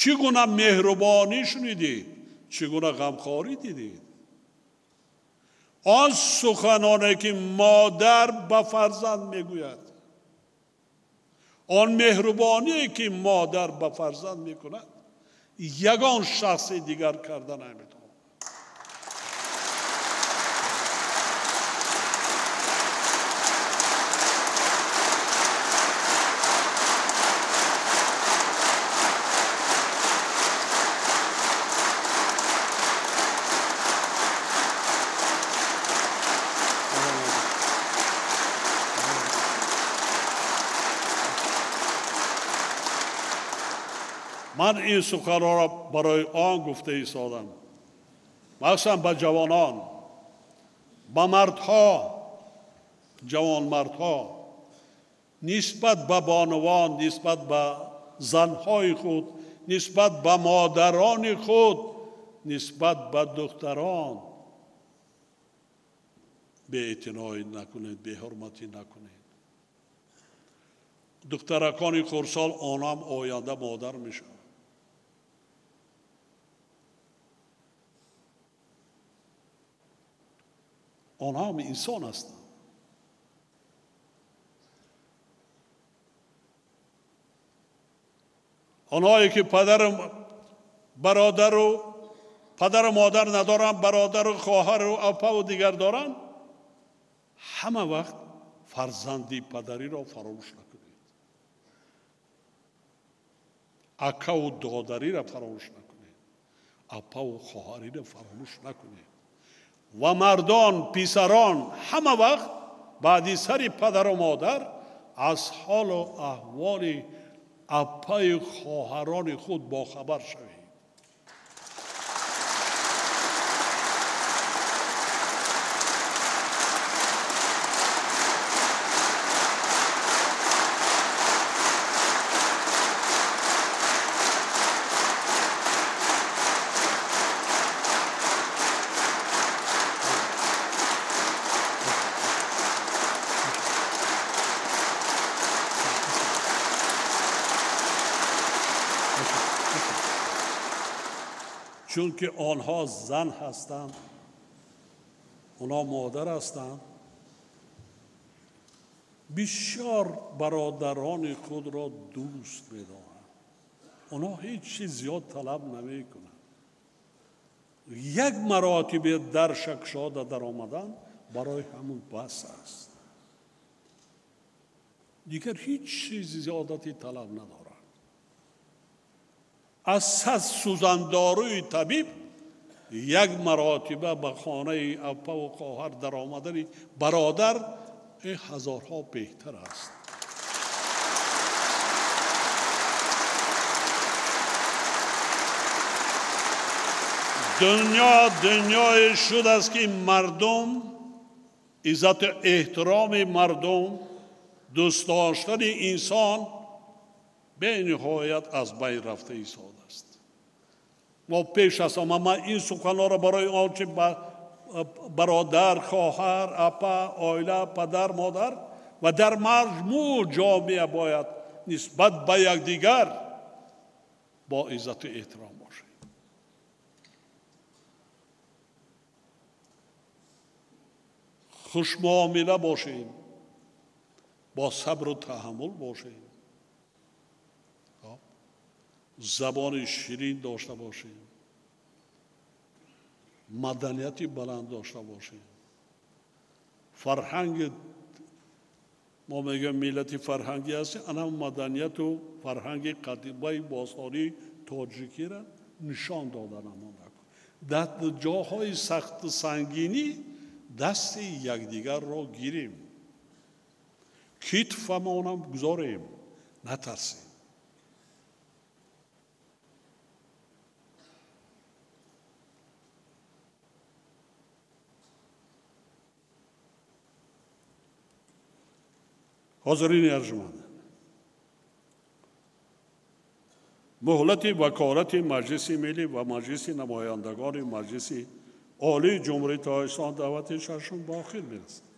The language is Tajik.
Чӣ гуна меҳрубонӣ шунидед, чӣ гуна ғамхорӣ дидед. Он суханоне ки модар ба фарзанд мегӯяд, он меҳрубоние ки модар ба фарзанд мекунад, ягон шахси дигар карда наметавонад. Ман ин суханҳоро барои он гуфта истодам, махсусан ба ҷавонон, ба мардҳо, ҷавонмардҳо, нисбат ба бонувон, нисбат ба занҳои худ, нисбат ба модарони худ, нисбат ба духтарон беэътиноӣ накунед, беҳурматӣ накунед. Духтаракони хурдсол онам оянда модар мешаванд. Онҳо ҳам инсон ҳастанд. Онҳое ки падару бародару падару модар надоранд, бародару хоҳару апаву дигар доранд, ҳама вақт фарзанди падариро фаромӯш накунед. Акаву додариро фаромӯш накунед. Апаву хоҳариро фаромӯш накунед. Ва мардон, писарон ҳама вақт баъди сари падару модар аз ҳолу аҳволи апаю хоҳарони худ бохабар шавед. Чунки онҳо зан ҳастанд, онҳо модар ҳастанд, бисёр бародарони худро дӯст медоранд. Онҳо ҳеҷ чиз зиёд талаб намекунанд. Як маротиба дар шакшода даромадан барои ҳамун бас аст. Дигар ҳеҷ чизи зиёдатӣ талаб надоранд. Аз сад сӯзандоруи табиб як маротиба ба хонаи апаву хоҳар даромадани бародар ин ҳазорҳо беҳтар аст. Дунё дунёе шудааст ки мардум, иззату эҳтироми мардум, дӯст доштани инсон бениҳоят аз байн рафта истодааст. Мо пеш аз ҳама ман ин суханҳоро барои он чи бародар, хоҳар, апа, оила, падар, модар ва дар маҷмӯъ ҷомеа бояд нисбат ба якдигар бо иззату эҳтиром бошем. Хушмуомила бошем, бо сабру таҳаммул бошем, забони ширин дошта бошем, маданияти баланд дошта бошем, фарҳанги мо мегӯем миллати фарҳангӣ ҳастем, ана маданияту фарҳанги қадимаи бостонии тоҷикиро нишон доданамон. Дар ҷоҳои сахту сангинӣ дасти якдигарро гирем, китфамонам гузорем, натарсем. Ҳозирини арҷманд, муҳлати ваколати Маҷлиси Миллӣ ва Маҷлиси намояндагони Маҷлиси Олии Ҷумҳурии Тоҷикистон даъвати шашум ба охир мерасад.